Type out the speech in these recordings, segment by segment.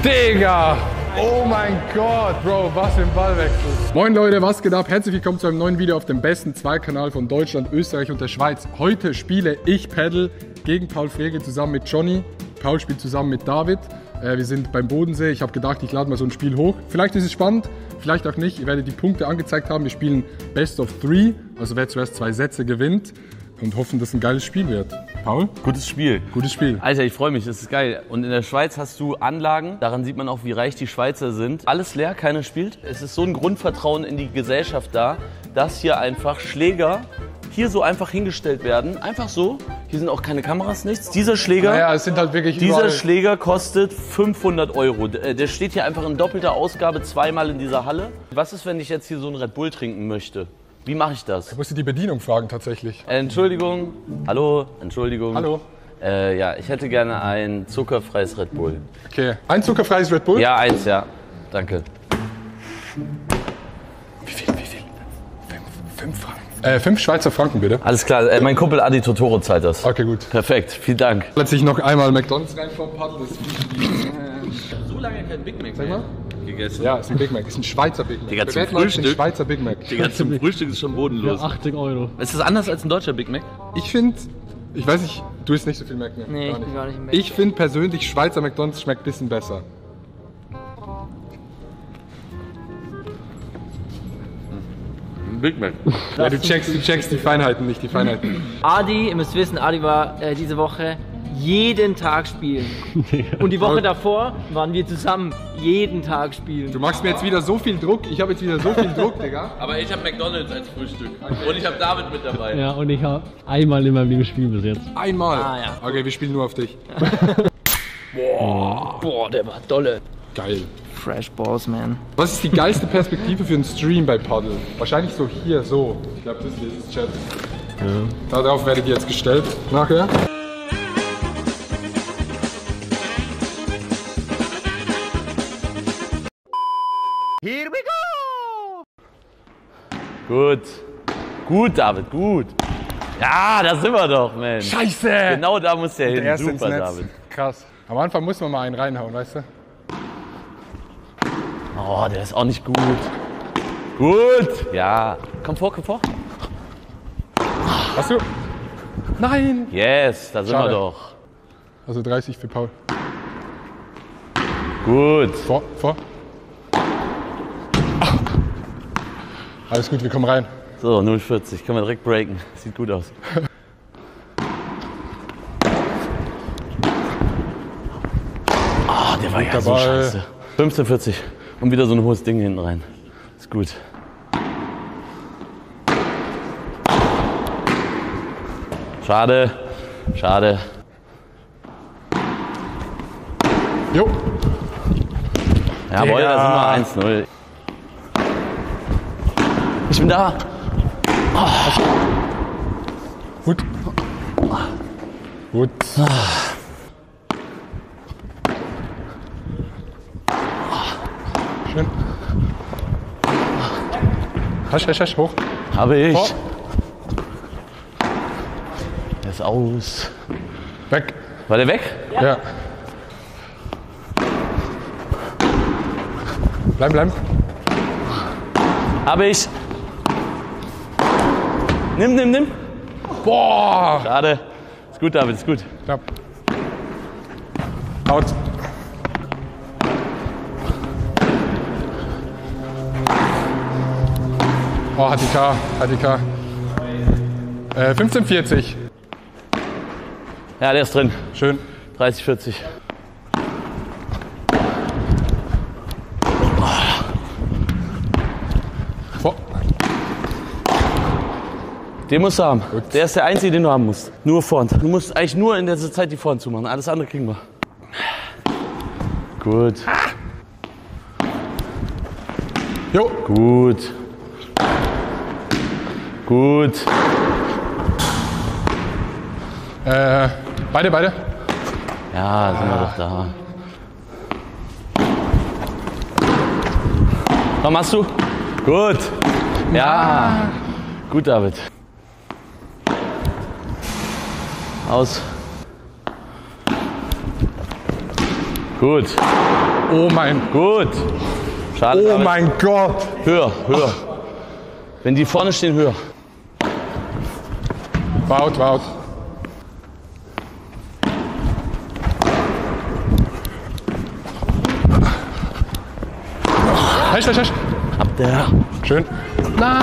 Digga! Oh mein Gott, Bro, was für ein Ballwechsel. Moin Leute, was geht ab? Herzlich willkommen zu einem neuen Video auf dem besten Zweitkanal von Deutschland, Österreich und der Schweiz. Heute spiele ich Paddle gegen Paul Frege zusammen mit Johnny. Paul spielt zusammen mit David. Wir sind beim Bodensee. Ich habe gedacht, ich lade mal so ein Spiel hoch. Vielleicht ist es spannend, vielleicht auch nicht. Ihr werdet die Punkte angezeigt haben. Wir spielen Best of 3, also wer zuerst 2 Sätze gewinnt. Und hoffen, dass es ein geiles Spiel wird. Paul? Gutes Spiel. Gutes Spiel. Alter, ich freue mich, das ist geil. Und in der Schweiz hast du Anlagen, daran sieht man auch, wie reich die Schweizer sind. Alles leer, keiner spielt. Es ist so ein Grundvertrauen in die Gesellschaft da, dass hier einfach Schläger hier so einfach hingestellt werden. Einfach so. Hier sind auch keine Kameras, nichts. Dieser Schläger, Naja, es sind halt wirklich dieser Schläger kostet 500 €. Der steht hier einfach in doppelter Ausgabe zweimal in dieser Halle. Was ist, wenn ich jetzt hier so einen Red Bull trinken möchte? Wie mache ich das? Ich musste die Bedienung fragen, tatsächlich. Entschuldigung. Hallo. Entschuldigung. Hallo. Ja, ich hätte gerne ein zuckerfreies Red Bull. Okay. Ein zuckerfreies Red Bull? Ja, eins, ja. Danke. Wie viel? 5 Franken. 5 Schweizer Franken, bitte. Alles klar, mein Kumpel Adi Totoro zahlt das. Okay, gut. Perfekt, vielen Dank. Plötzlich noch einmal McDonald's rein vom Paddel. So lange kein Big Mac Sag mal. gegessen. Ja, ist ein Big Mac. Ist ein Schweizer Big Mac. Digga, zum Bewerten Leute den Frühstück? Schweizer Big Mac. Digga, zum Frühstück ist schon bodenlos. Für 80 €. Ist das anders als ein deutscher Big Mac? Ich finde, ich weiß nicht, du isst nicht so viel Mac, ne? Nee, ich bin gar nicht im Mac. Ich finde persönlich, Schweizer McDonald's schmeckt ein bisschen besser. Big Mac. Ja, du checkst die Feinheiten, nicht die Feinheiten. Adi, ihr müsst wissen, Adi war diese Woche jeden Tag spielen. Und die Woche davor waren wir zusammen jeden Tag spielen. Du machst mir jetzt wieder so viel Druck. Ich habe jetzt wieder so viel Druck, Digga. Aber ich habe McDonald's als Frühstück. Und ich habe David mit dabei. Ja, und ich habe einmal in meinem Leben gespielt bis jetzt. Einmal. Ah, ja. Okay, wir spielen nur auf dich. Boah, der war dolle. Geil. Fresh Balls, man. Was ist die geilste Perspektive für einen Stream bei Paddle? Wahrscheinlich so hier, so. Ich glaube, das hier ist das Chat. Ja. Darauf werdet ihr jetzt gestellt nachher. Here we go! Gut. Gut, David, gut. Ja, da sind wir doch, Mensch. Scheiße! Genau da muss der hin. Der erste ins Super, Netz. David. Krass. Am Anfang muss man mal einen reinhauen, weißt du? Oh, der ist auch nicht gut. Gut. Ja. Komm vor, komm vor. Hast du? Nein! Yes, da sind Schade. wir doch. Also 30 für Paul. Gut. Vor. Alles gut, wir kommen rein. So, 0,40. Können wir direkt breaken. Sieht gut aus. Ah, der war ja so Ball. scheiße. 15,40. Und wieder so ein hohes Ding hinten rein. Ist gut. Schade. Schade. Jo. Jawohl, da sind wir 1-0. Ich bin da. Gut. Gut. Schön. Hasch, hoch. Habe ich. Vor. Der ist aus. Weg. War der weg? Ja. Bleiben. Habe ich. Nimm. Boah. Schade. Ist gut, David, ist gut. Knapp. Out. Oh, hat die K. 15,40. Ja, der ist drin. Schön. 30,40. Vor. Den musst du haben. Der ist der einzige, den du haben musst. Nur vorn. Du musst eigentlich nur in der Zeit die vorn zumachen. Alles andere kriegen wir. Gut. Jo. Gut. Gut. Beide. Ja, sind wir doch da. Komm, hast du? Gut. Ja. Gut, David. Aus. Gut. Oh mein, Gut. Schade. oh David. mein Gott. Höher, höher. Wenn die vorne stehen, höher. Wout, Wout. Hesch. Ab der. Schön. Na.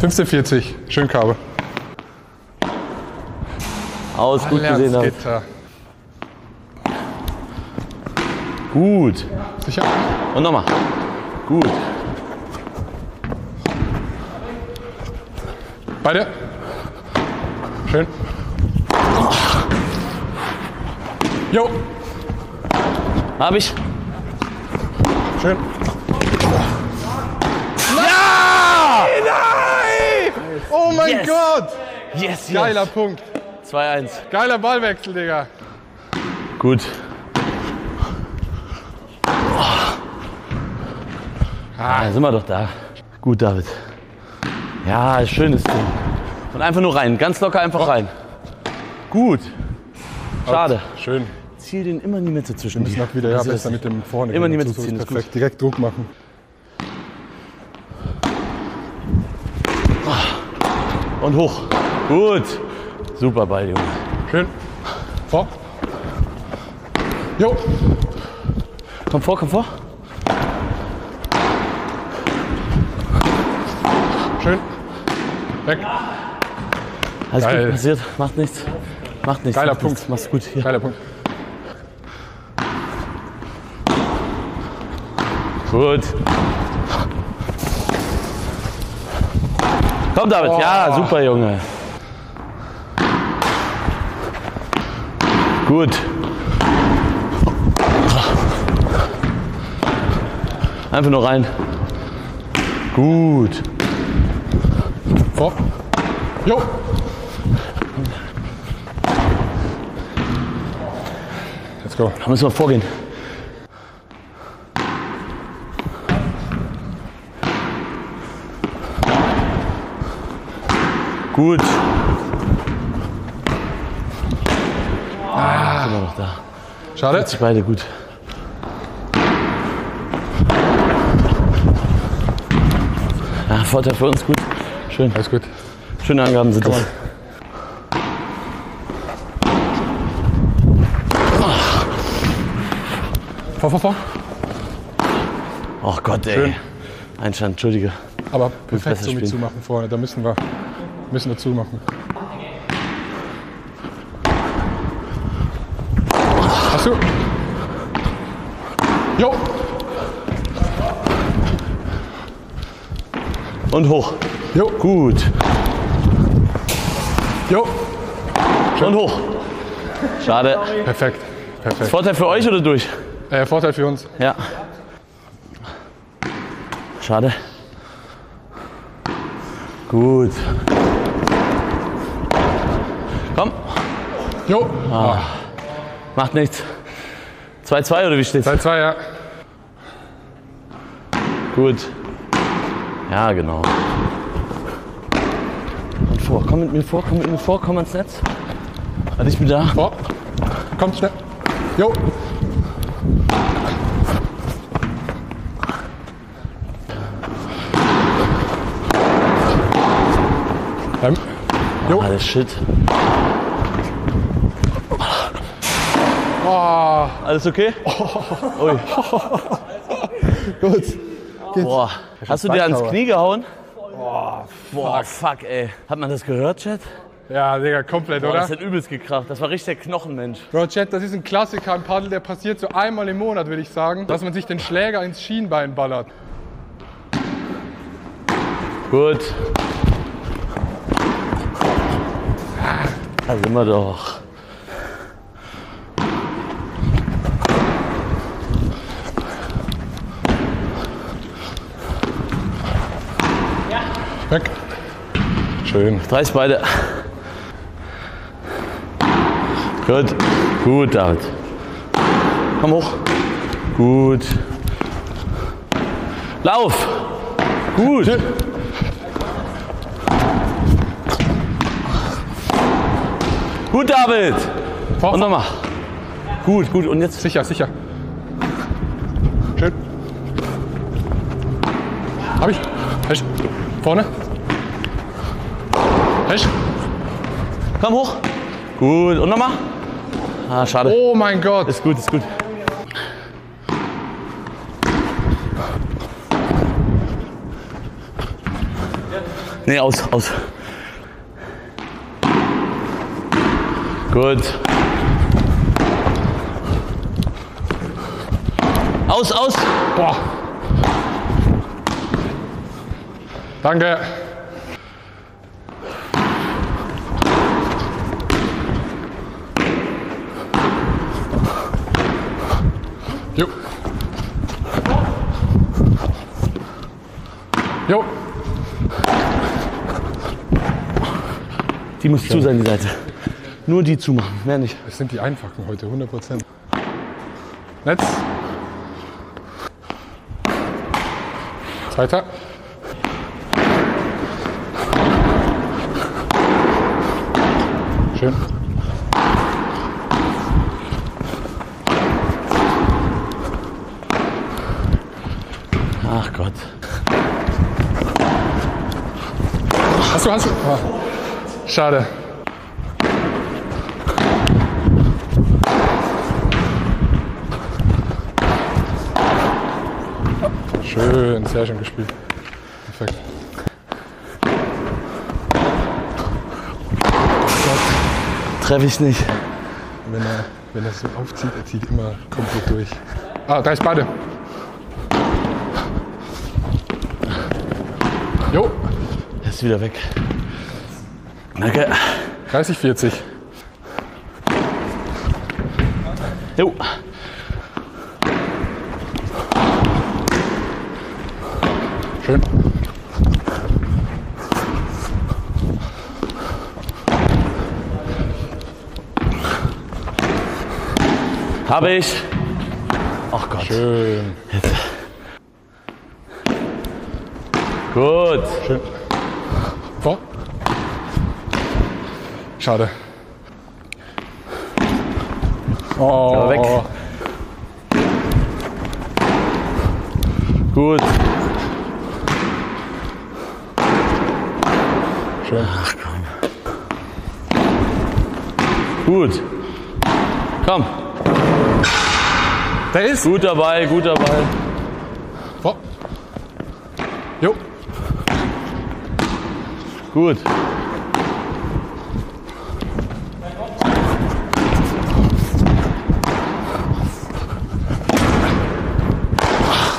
$15,40. Schön, Kabe. Aus, gut gesehen. David. Gitter. Gut. Sicher. Und nochmal. Gut. Beide. Schön. Jo. Hab ich. Schön. Ja! Nein! Oh mein Yes. Gott! Yes, yes. Geiler Punkt. 2-1. Geiler Ballwechsel, Digga. Gut. Da sind wir doch da. Gut, David. Ja, schönes Ding. Und einfach nur rein. Ganz locker einfach rein. Gut. Schade. Schön. Ziel den immer in die Mitte zwischen Wir müssen auch wieder besser mit dem vorne Immer gehen. die Mitte So ziehen, ist ist perfekt. gut. Direkt Druck machen. Und hoch. Gut. Super Ball, Junge. Schön. Vor. Jo. Komm vor, komm vor. Schön. Weg. Alles Geil. gut passiert. Macht nichts. Macht nichts. Geiler macht Punkt. Nichts. Mach's gut. Hier. Geiler Punkt. Gut. Komm, David. Ja, super, Junge. Gut. Einfach nur rein. Gut. Vor. Jo. Let's go. Da müssen wir vorgehen. Gut. Sind wir noch da. Schade. Jetzt beide gut. Ja, Vorteil für uns, gut. Schön. Alles gut. Schöne Angaben sind das. Vor. Ach Gott, ey. Schön. Einstand, entschuldige. Aber perfekt besser so mit spielen. zumachen vorne. Da müssen wir zumachen. Hast du? Jo. Und hoch. Jo. Gut. Jo. Und hoch. Schade. Perfekt. Vorteil für euch oder durch? Vorteil für uns. Ja. Schade. Gut. Komm. Jo. Macht nichts. 2-2 oder wie steht's? 2-2, ja. Gut. Ja, genau. Und vor. Komm mit mir vor, komm ans Netz. Warte, ich bin da. Vor. Kommt schnell. Jo. Jo. Alles Shit. Oh. Alles okay? Ui. Gut. Boah. Hast du dir ans Backtower. Knie gehauen? Boah, fuck, ey. Hat man das gehört, Chat? Ja, Digga, komplett, Boah, oder? das hat übelst gekracht. Das war richtig der Knochenmensch. Bro, Chat, das ist ein Klassiker im Paddel, der passiert so einmal im Monat, würde ich sagen, dass man sich den Schläger ins Schienbein ballert. Gut. Da sind wir doch. Weg. Schön. 30 beide. Gut. Gut, David. Komm hoch. Gut. Lauf. Gut. Gut, David. Vor. Und nochmal. Gut, gut. Und jetzt. Sicher, sicher. Schön. Hab ich. Hesch. Vorne. Hesch. Komm hoch. Gut. Und nochmal. Ah, schade. Oh mein Gott. Ist gut, ist gut. Nee, aus. Gut. Aus. Boah. Danke. Jo. Jo. Die muss zu sein, die Seite. Nur die zumachen, mehr nicht. Das sind die einfachen heute, 100%. Netz. Zweiter. Schön. Ach Gott. Hast du? Oh. Schade. Schön, sehr schön gespielt. Perfekt. Treffe ich nicht. Wenn er so aufzieht, er zieht immer komplett durch. Ah, da ist beide. Jo. Er ist wieder weg. Danke. 30, 40. Jo. Schön. Habe ich. Ach Gott. Schön. Jetzt. Gut. Schön. Vor. Schade. Oh. Ja, weg. Gut. Schön. Ach komm. Gut. Komm. Der ist. Gut dabei, gut dabei. Vor. Jo. Gut.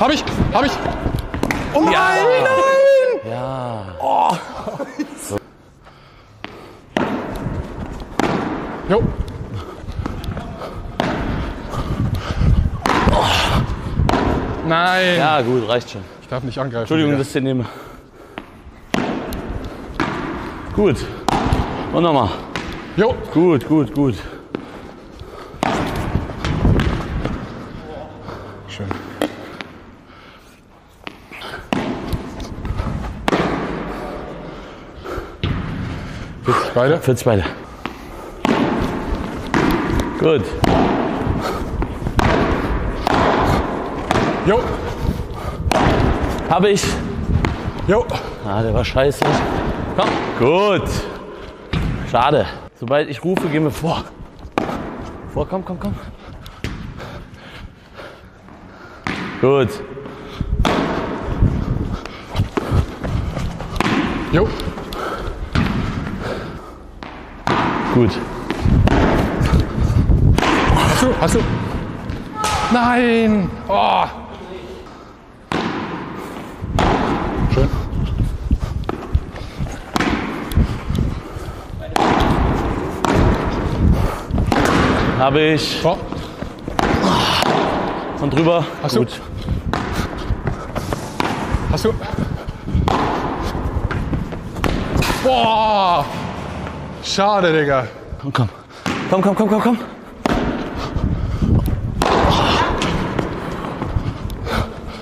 Hab ich. Oh nein, Ja. nein. Ja. Oh. Jo. Nein. Ja, gut, reicht schon. Ich darf nicht angreifen. Entschuldigung, wieder. dass ich den nehme. Gut. Und nochmal. Jo. Gut. Schön. Beide. 40 beide. Gut. Jo. Habe ich. Jo. Ah, der war scheiße. Komm. Gut. Schade. Sobald ich rufe, gehen wir vor. Komm. Gut. Jo. Gut. Hast du? Nein. Oh. Schön. Habe ich. Vor. Und drüber. Hast du? Gut. Hast du? Boah. Schade, Digga. Komm.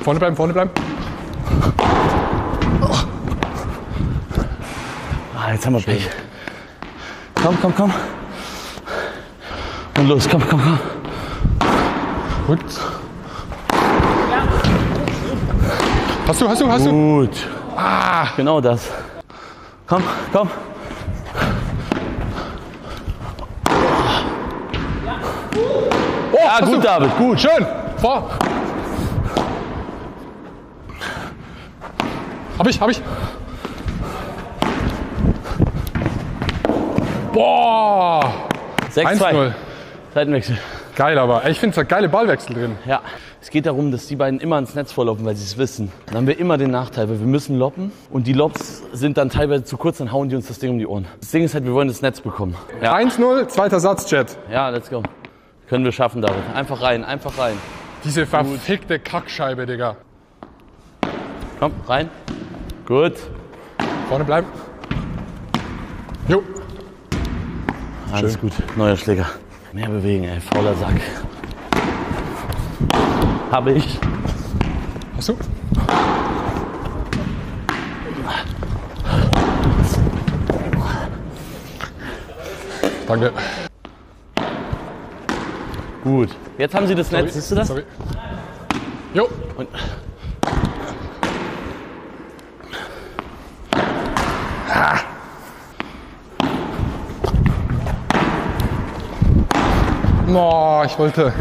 Vorne bleiben. Ah, jetzt haben wir Pech. Komm. Und los, komm, komm, komm. Gut. Hast du? Gut. Genau das. Komm, komm. Oh, Ja, gut, David, gut. Schön. Vor. Hab ich. Boah. 6-2. 1-0. Seitenwechsel. Geil, aber ich finde es geile Ballwechsel drin. Ja, es geht darum, dass die beiden immer ins Netz vorlaufen, weil sie es wissen. Dann haben wir immer den Nachteil, weil wir müssen loppen und die Lobs sind dann teilweise zu kurz, dann hauen die uns das Ding um die Ohren. Das Ding ist halt, wir wollen das Netz bekommen. Ja, 1-0, zweiter Satz, Chat. ja, let's go. Können wir schaffen, David. Einfach rein, einfach rein. Diese verfickte Kackscheibe, Digga. Komm, rein. Gut. Vorne bleiben. Jo. Alles Schön. gut. Neuer Schläger. Mehr bewegen, ey. Fauler Sack. Habe ich. Hast du? Danke. Gut. Jetzt haben sie das Netz. Siehst du das? Sorry. Jo. Und Oh, ich wollte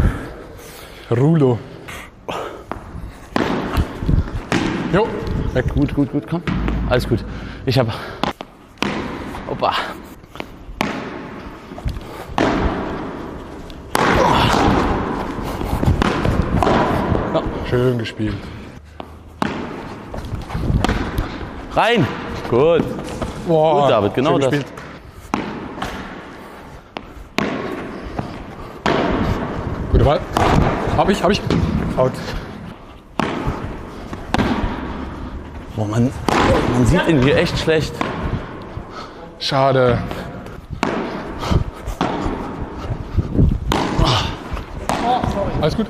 Rulo. Jo. weg. Gut, gut, gut. Komm. Alles gut. Ich habe. Opa. Schön gespielt. Rein. Gut. Boah, Gut, David, genau schön das. gespielt. Gute Ball. Hab ich. Out. Boah, man sieht ihn hier echt schlecht. Schade. Alles gut.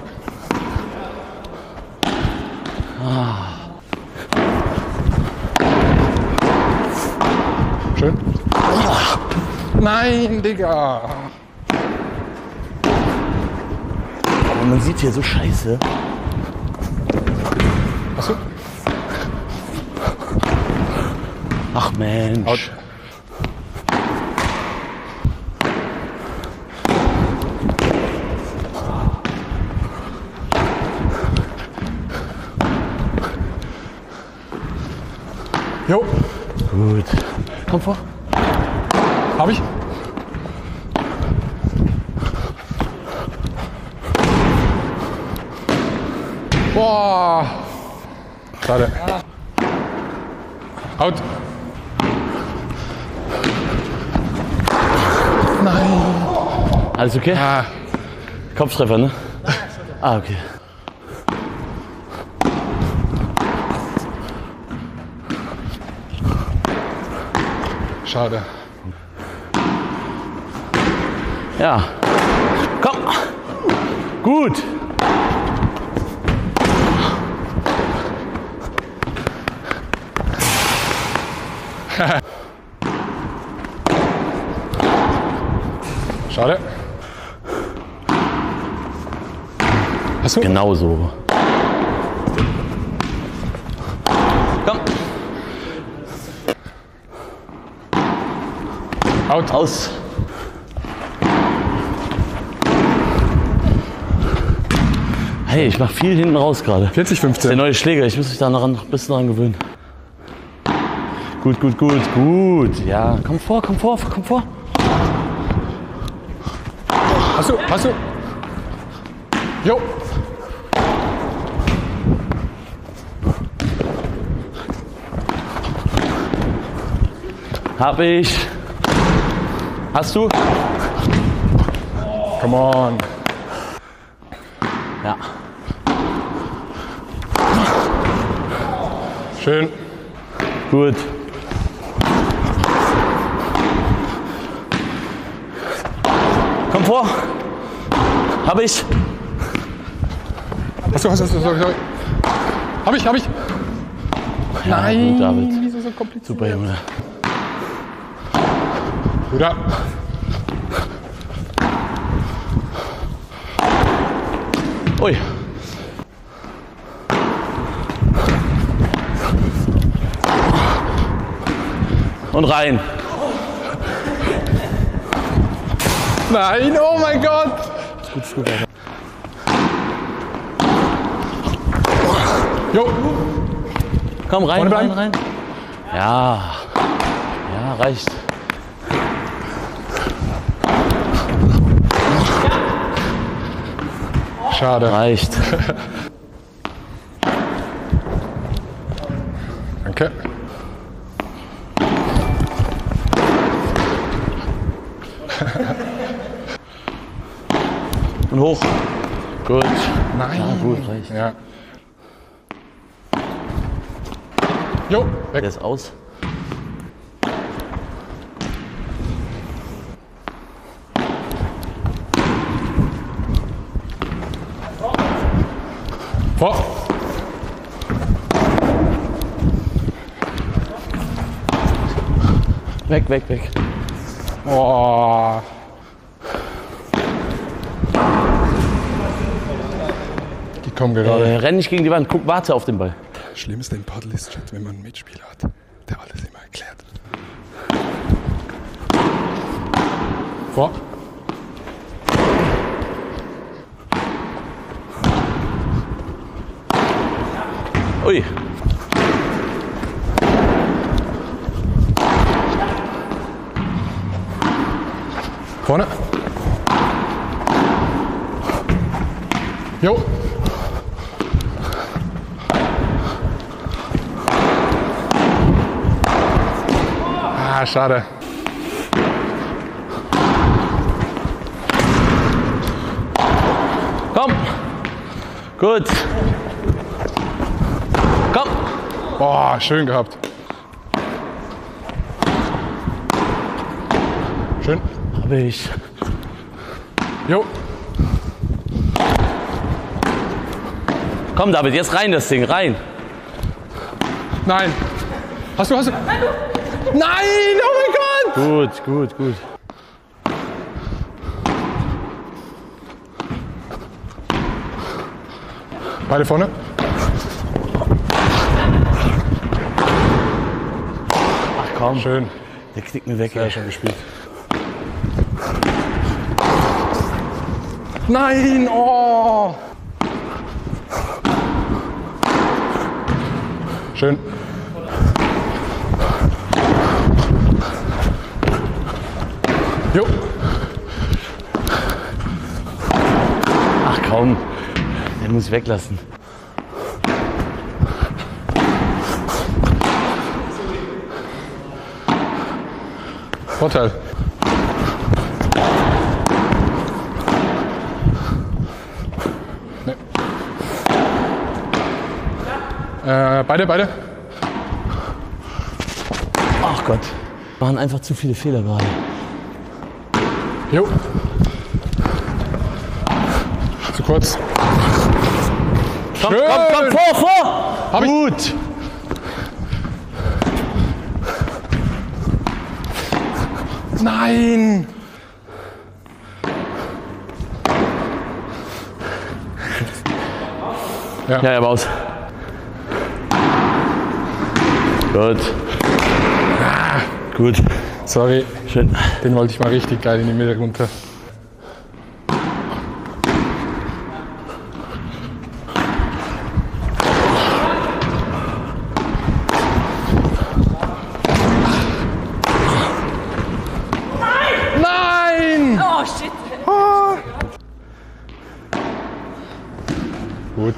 Schön. Nein, Digga. Aber man sieht hier so scheiße. Achso. Ach Mensch. Out. Jo. Gut. Komm vor. Hab ich. Boah. Schade. Out. Nein. Alles okay? Ah, Kopftreffer, ne? Ah, okay. schade. Ja. Komm. Gut. Schade. Hast du? Genau so. Komm. Out. Aus. Hey, ich mach viel hinten raus gerade. 40, Der 15. neue Schläger, ich muss mich da noch ein bisschen dran gewöhnen. Gut, gut, gut, gut. Ja, komm vor, komm vor, komm vor. Hast du? Hast du? Jo. Hab ich. Hast du? Come on. Ja. Schön. Gut. Komm vor. Hab ich. Hast du? Sorry. Hab ich. Ja, gut, David. Wieso so kompliziert? Super, Junge. Wieder. Ui. Und rein. Nein, oh mein Gott. Ist gut, Alter. Jo. Komm, rein, Vorne rein, bleiben. rein. Ja. Ja, reicht. Schade. Reicht. Danke. Und hoch. Gut. Nein. Ja, gut, reicht. Ja. Jo, weg. Der ist aus. Vor. Weg, weg, weg. Oh. Die kommen gerade. Renn nicht gegen die Wand. Guck, warte auf den Ball. Schlimmste im Paddel ist, Chat, wenn man einen Mitspieler hat, der alles immer erklärt. Vor. Ui. Vorne. Jo. Ah, schade. Komm. Gut. Komm. Boah, schön gehabt. Schön. Hab ich. Jo. Komm, David, jetzt rein das Ding, rein. Nein. Hast du? Nein, oh mein Gott. Gut, gut, gut. Beide vorne. Ach komm, Schön. der knickt mir weg. Sehr schön gespielt. Nein, oh. Schön. Jo. Ach komm, den muss ich weglassen. Vorteil. Nee. Beide. Ach Gott, waren einfach zu viele Fehler gerade. Jo. Zu kurz. Komm, Schön. komm, vor! Hab ich. Gut. Nein. Ja, aber aus. Gut. Gut. Sorry, Schön. den wollte ich mal richtig geil in die Mitte runter. Nein! Oh shit! Gut.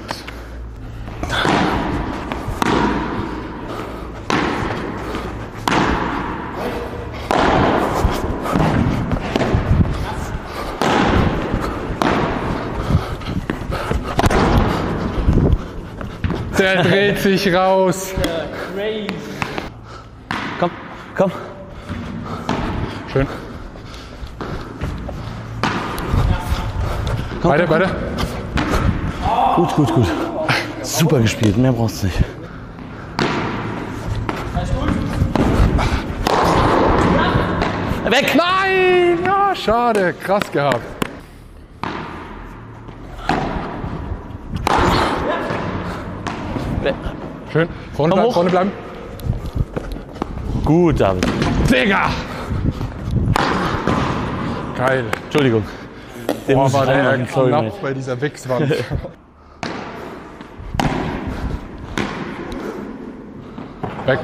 Der dreht sich raus. Crazy. Komm, komm. Schön. Komm, Beide. Gut, gut, gut. Super gespielt, mehr brauchst du nicht. Weg! Nein! Ja, schade. Krass gehabt. Schön. Vorne Komm bleiben, hoch. vorne bleiben. Gut, David. Digga! Geil. Entschuldigung. Den Boah, muss war ich der reinmachen. Sorry, knapp mate. bei dieser Wichswand. Weg.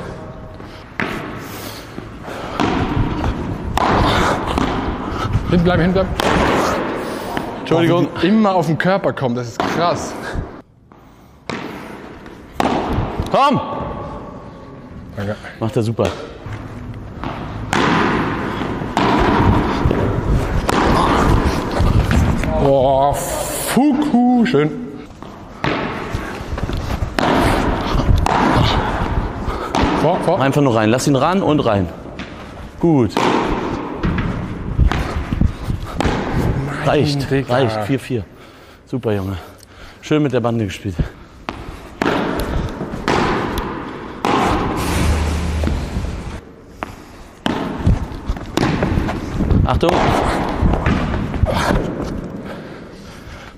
Hinten bleiben, hinten bleiben. Entschuldigung. Boah, wie die immer auf den Körper kommen, das ist krass. Komm! Danke. Macht er super. Boah, Fuku, schön. Vor. Einfach nur rein. Lass ihn ran und rein. Gut. Reicht, Digga. reicht. 4-4. Super, Junge. Schön mit der Bande gespielt. Achtung.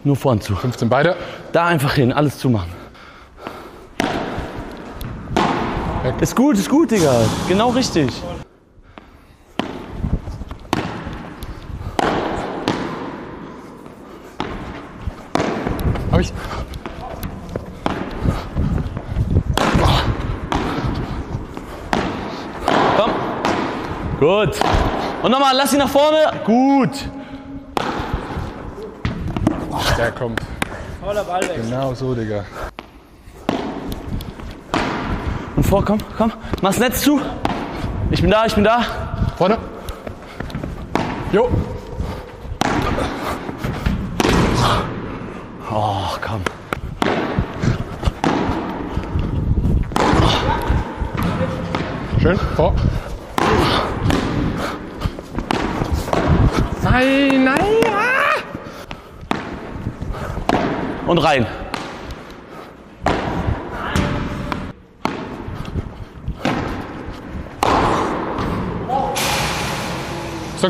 Nur vorn zu. 15 beide. Da einfach hin, alles zumachen. Weg. Ist gut, Digga. Genau richtig. Hab ich. Komm. Gut. Und nochmal, lass ihn nach vorne. Gut. Der kommt. Toller Ballwechsel. Genau so, Digga. Und vor, komm. Mach's Netz zu. Ich bin da. Vorne. Jo. Oh, komm. Schön. Vor. Nein. Ah! Und rein. Ist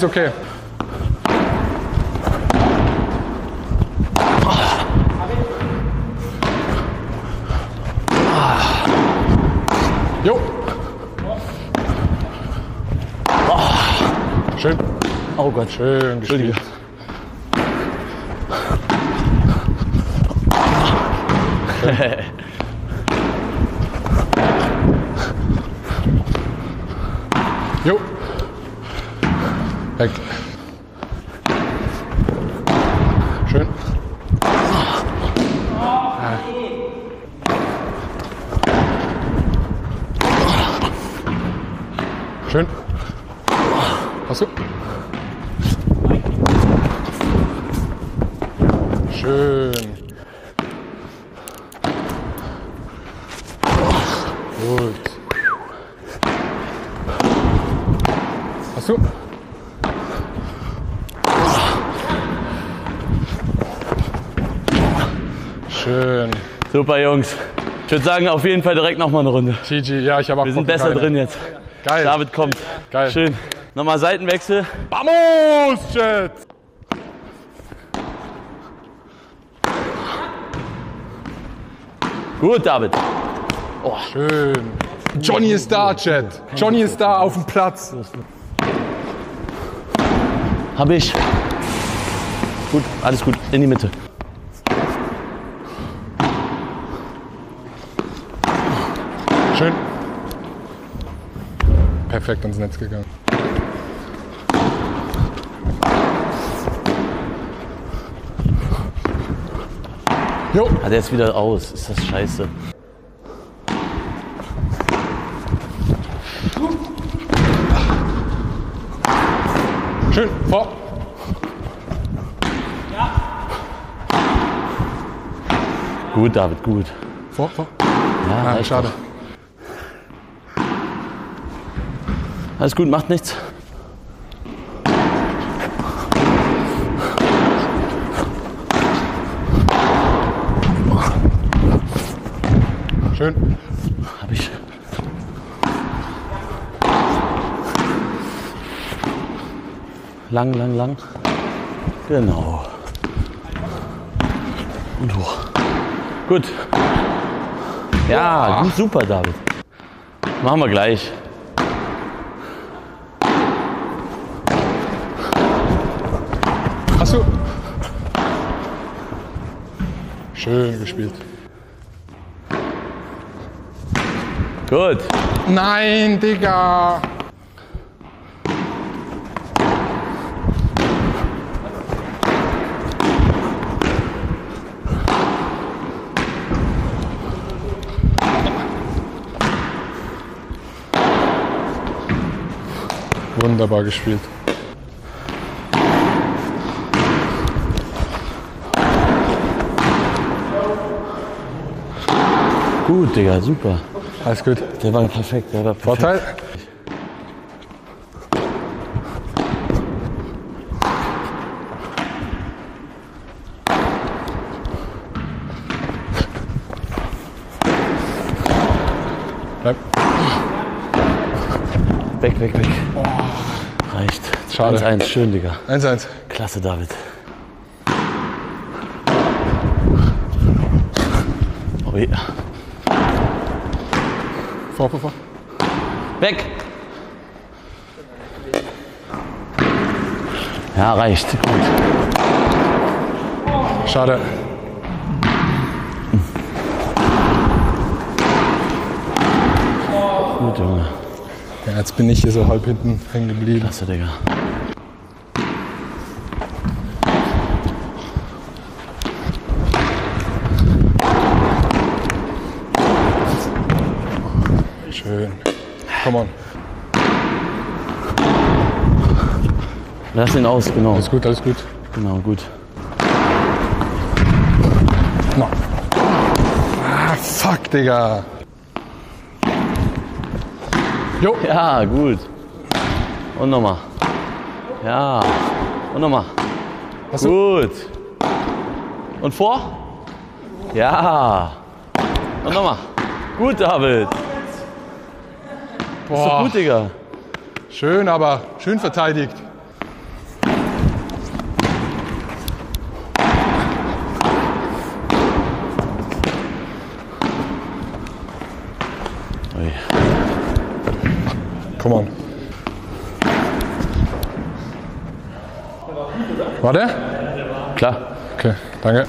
okay. Jo. Schön. Oh Gott. Schön Entschuldige. gespielt. Jo. Weg. Schön. Schön. Hast du? Schön. Gut. Hast du? Schön. Super, Jungs. Ich würde sagen, auf jeden Fall direkt nochmal eine Runde. GG, ja, ich habe auch Wir sind Bock, besser keine. drin jetzt. Geil. David kommt. Geil. Schön. Nochmal Seitenwechsel. Vamos, Chat! Gut, David. Schön. Johnny ist da, Chat. Johnny ist da auf dem Platz. Hab ich. Gut, alles gut. In die Mitte. Schön. Perfekt ans Netz gegangen. Jo. Ah, der ist wieder aus. Ist das scheiße. Schön. Vor. Gut, David, gut. Vor. Ja, Ah, reicht schade. doch. Alles gut, macht nichts. Schön. Hab ich. Lang. Genau. Und hoch. Gut. Ja, gut, super, David. Machen wir gleich. Hast du? Schön gespielt. Gut. Nein, Digga. Wunderbar gespielt. Gut, Digga, super. Alles gut. Der war perfekt, der war perfekt. Vorteil? Bleib. Weg, weg, weg. Reicht. Schade. 1-1, schön, Digga. 1-1. Klasse, David. Oh ja. Vor. Weg! Ja, reicht. Gut. Schade. Gut, Junge. Ja, jetzt bin ich hier so halb hinten hängen geblieben. Klasse, Digga. Schön. Come on. Lass ihn aus, genau. Alles gut, alles gut. Genau, gut. No. Ah, fuck, Digga. Jo. Ja, gut. Und nochmal. Ja. Und nochmal. Hast du? Gut. Und vor? Ja. Und nochmal. Gut, David. Ist doch Boah, gut, Digga. schön, aber schön verteidigt. Ui. Come on. War der? Klar. Okay, danke.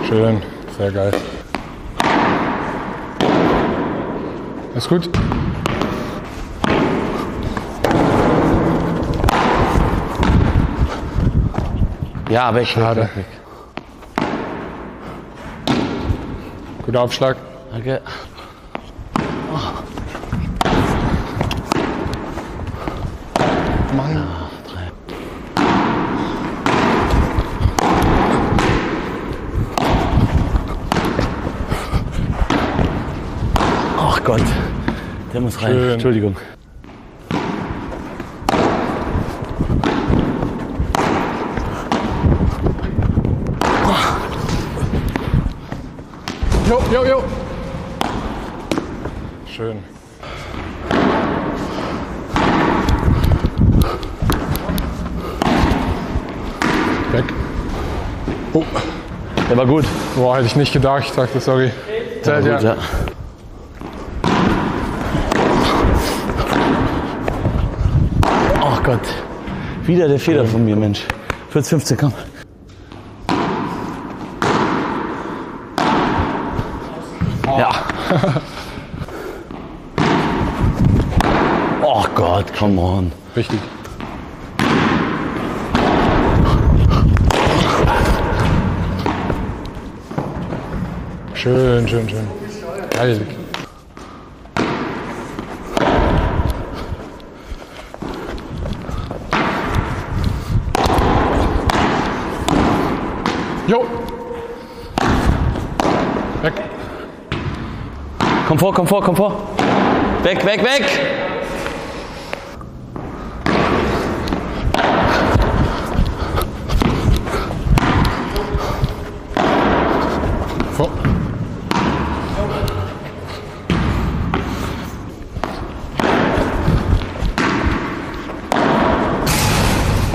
Schön, sehr geil. Ist gut? Ja, weg. Schade. Weg, weg. Guter Aufschlag. Danke. Mann. Ach Gott. Der muss rein. Schön. Entschuldigung. Jo. Schön. Weg. Oh. Der war gut. Boah, hätte ich nicht gedacht. Ich dachte, sorry. Der war gut, ja. Ach Gott. Wieder der Fehler von mir, Mensch. 14-15, komm. Ja. Oh Gott, come on. Richtig. Schön. Heilig. Jo. Weg. Komm vor. Weg. Vor.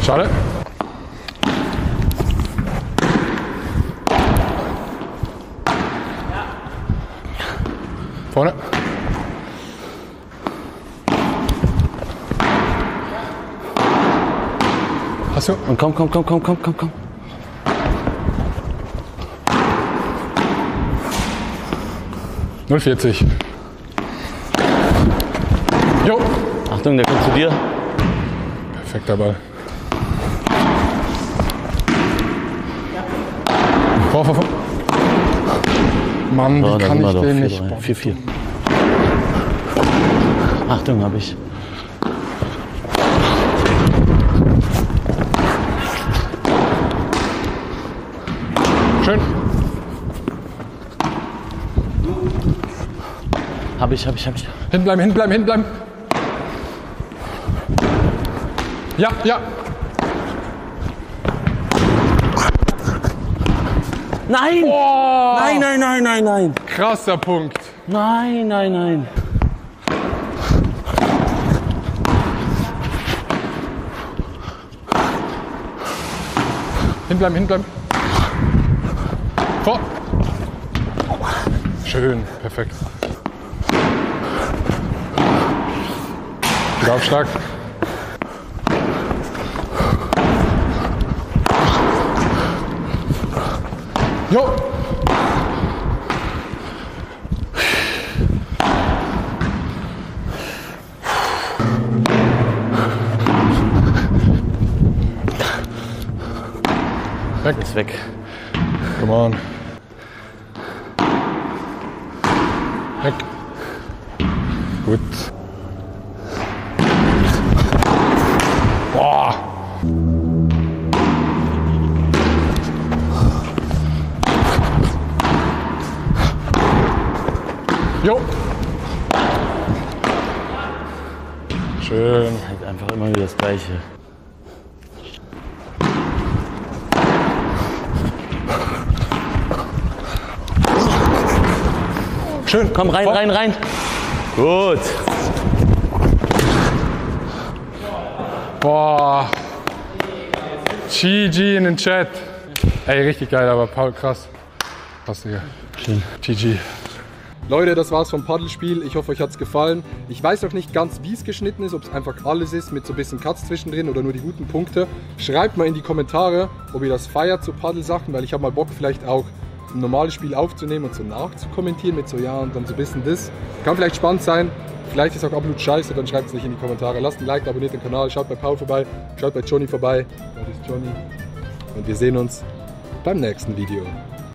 Schade. Vorne. Hast du? Und komm. 0,40. Jo. Achtung, der kommt zu dir. Perfekter Ball. Vor. Mann, So, wie da kann sind wir ich doch. den nicht? 4-4. Achtung, hab ich. Schön. Hab ich. Hinbleiben. Ja. Nein! Oh, Nein! krasser Punkt. Nein! Hinbleiben. Vor. Schön, perfekt. Wieder Aufschlag. Jo. Weg. Ist weg. Come on. Weg. Gut. Boah. Jo. Schön. Halt einfach immer wieder das Gleiche. Schön. Komm, rein. Gut. Boah. GG in den Chat. Ey, richtig geil, aber Paul, krass. Krass, Digga. Schön. GG. Leute, das war's vom Paddelspiel. Ich hoffe, euch hat's gefallen. Ich weiß noch nicht ganz, wie es geschnitten ist, ob es einfach alles ist mit so ein bisschen Cuts zwischendrin oder nur die guten Punkte. Schreibt mal in die Kommentare, ob ihr das feiert, so Paddelsachen, weil ich habe mal Bock, vielleicht auch ein normales Spiel aufzunehmen und so nachzukommentieren mit so, ja, und dann so ein bisschen das. Kann vielleicht spannend sein. Vielleicht ist auch absolut scheiße, dann schreibt es nicht in die Kommentare. Lasst ein Like, abonniert den Kanal, schaut bei Paul vorbei, schaut bei Johnny vorbei. Das ist Johnny. Und wir sehen uns beim nächsten Video.